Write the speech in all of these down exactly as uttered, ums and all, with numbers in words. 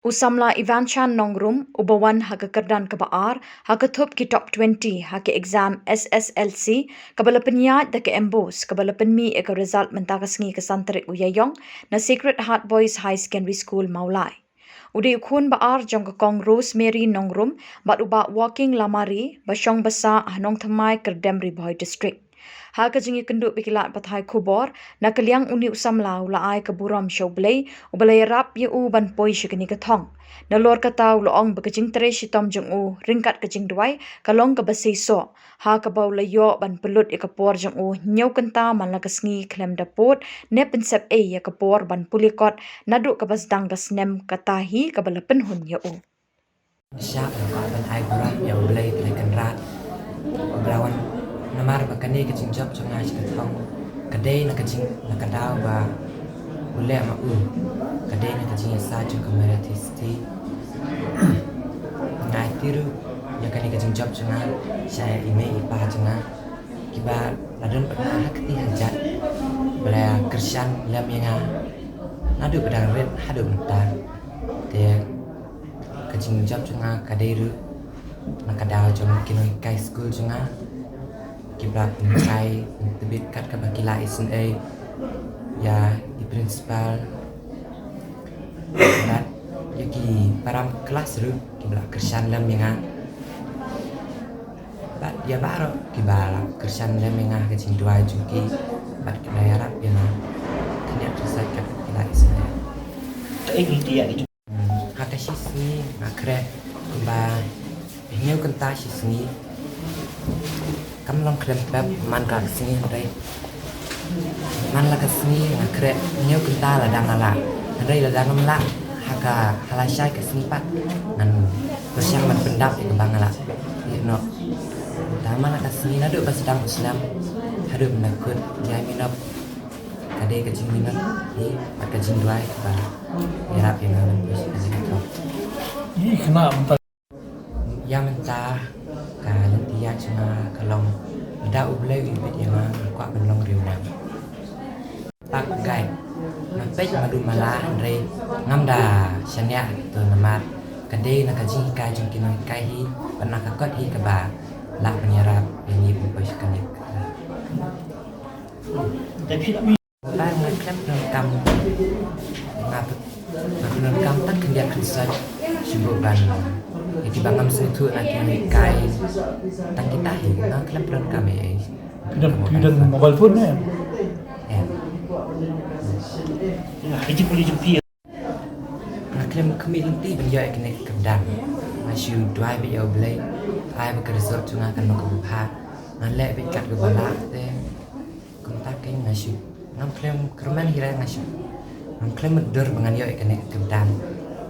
U samla Ivanchan Nongrum, uba wan ha ka kyrdan kaba ar ha ka thup ki top twenty ha ka exam S S L C kaba la pynïaid da ka MBOSE, kaba la pynmih ïa ka result mynta ka sngi ka san tarik u Ïaïong na Sacred Heart Boys High Secondary School, Mawlai. U dei u khun ba ar jong ka Kong Rosemary Nongrum bad u Bah Walking Lamari, ba shong ba sah ha Nongthymmai, Kyrdem, Ri Bhoi District. Ha ka jingïakynduh bad ki lad pathai khubor, na ka liang une u samla u la ai ka burom sha U Blei uba la ïarap ïa u ban poi sha kane ka thong. Nalor kata u la ong ba ka jingtrei shitom jong u ryngkat ka jingduwai ka long kaba seisoh, ha kaba u la ïoh ban pynlut ïa ka por jong u hynñiew kynta man la ka sngi khlem da pud ne pynsep ei ïa ka por ban pule kot naduh kaba sdang ka snem, kata hi kaba la pynhun ïa u. Shah nga kwah ban ai burom ïa U Blei Trai Kynrad, uba la wan namar ba kane ka jingjop jong nga sha ka thong ka dei na ka jing, na ka daw ba u leh ma u, ka dei na ka jingïasaid jong ka Mother Trust. Nga aiti ruh ïa kane ka jingjop jong nga sha i mei i pa jong nga, kiba la don bad nga ha kti ha kjat, ba la kyrshan lem ïa nga naduh ba dang rit haduh mynta. Te ka jingjop jong nga ka dei ruh na ka daw jong ki nonghikai skul jong nga, kiba la pynhikai pyntbit kat kaba ki la isynei ïa i principal bad ïa ki para klas ruh kiba la kyrshan lem ïa nga. Bad ïa baroh kiba la kyrshan lem ïa nga ha ka jingduwai jong ki bad kiba la ïarap ïa nga khyndiat khyndiat kat ki la isynei. Ka ïa ki, ha ka shisngi nga khreh kumba hynñiew kynta shisngi. Kam long khlem pep man ka sngi hynrei man la ka sngi nga khreh hynñiew kynta lada nga lah. Hynrei lada ngam lah ha ka, ha lashai ka sngi pat ngan pyrshang ban pyndap ïa kaba nga lah. Ïa noh. Te man la ka sngi naduh ba sdang u snem haduh mynta kut ïa minot ka dei ka jingminot hi bad ka jingduwai kaba ïarap ïa nga ban pyrshang ka jingduwai. Ïa mynta ka lynti ïaid jong nga ka long, lada U Blei u ibit ïa nga, nga kwah ban long riewlem. Pak gai, nga peit madu mala hynrei ngam da shaniah to namar ka dei na ka jinghikai jong ki nonghikai hi bad na ka kot hi kaba lah ban ïarap ïa ngi ban poi sha kane ka. Ba nga khlem pyndonkam, nga pyn-, nga pyndonkam tang khyndiat khynsoit shuh ban ïa kiba ngam sngewthuh na ki nonghikai tang kita hi nga khlem pyndonkam ei ei. Phi don, phi don mobile phone ne? Em. Nga khlem khmih lynti ban ïoh ïa kane ka kyrdan. Nga shu duwai beit ïa U Blei ai ba ka result jong nga kan long kaba bha. Nga leh beit kat kaba lah te kumta kein nga shu, ngam khlem kyrmen hi re nga shu, ngam khlem mutdur ba ngan ïoh ïa kane ka kyrdan.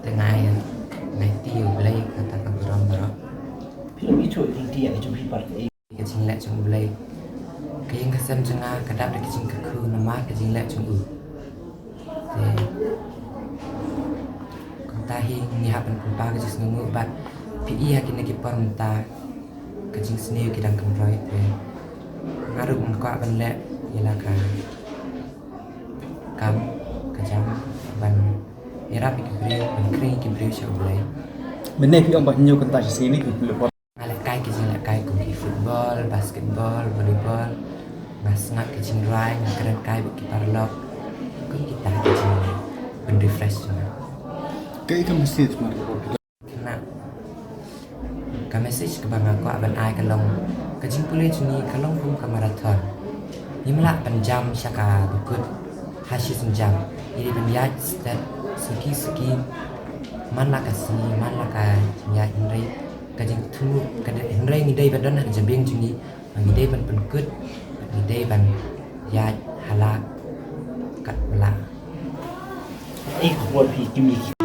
Te nga ai, nga aiti ïa U Blei kata ka burom baroh. Phi la ïathuh lynti ïa ka jong phi pat ka ei? Ka jingleh jong U Blei. Ka ïing ka sem jong nga ka dap da ka jingkyrkhu namar ka jingleh jong u. Te kumta hi ngi hap ban pynpaw ka jingsngewnguh bad phi i ha kine ki por mynta ka jingsniew ki dang kynroi te nga ruh nga kwah ban leh ïa la ka kam ka jam ban ïarap ïa ki briew, ban khring ïa ki briew sha U Blei. Mynne phi ong ba hynñiew kynta shisngi ne phi pynlut por? Nga lehkai ki jinglehkai kum ki football, basketball, volleyball. Nga sngap ki jingrwai, nga kren kai bad ki paralok. Kum kita ki jingpynrefresh jong nga. Kaei ka message ma ka por? Kane ka message kaba nga kwah ban ai ka long, ka jingpule jong ngi ka long kum ka marathon. Ngim lah ban jam sha kaba kut ha shi sienjam. Ngi dei ban ïaid stet suki suki. Man la ka sngi, man la ka jingïaid hynrei ka jingthmu, ka dei, hynrei ngi dei ban don ha ka jabieng jong ngi, ngi dei ban pynkut, ngi dei ban ïaid ha la katba lah. Ei, ka por phi kim ïa ki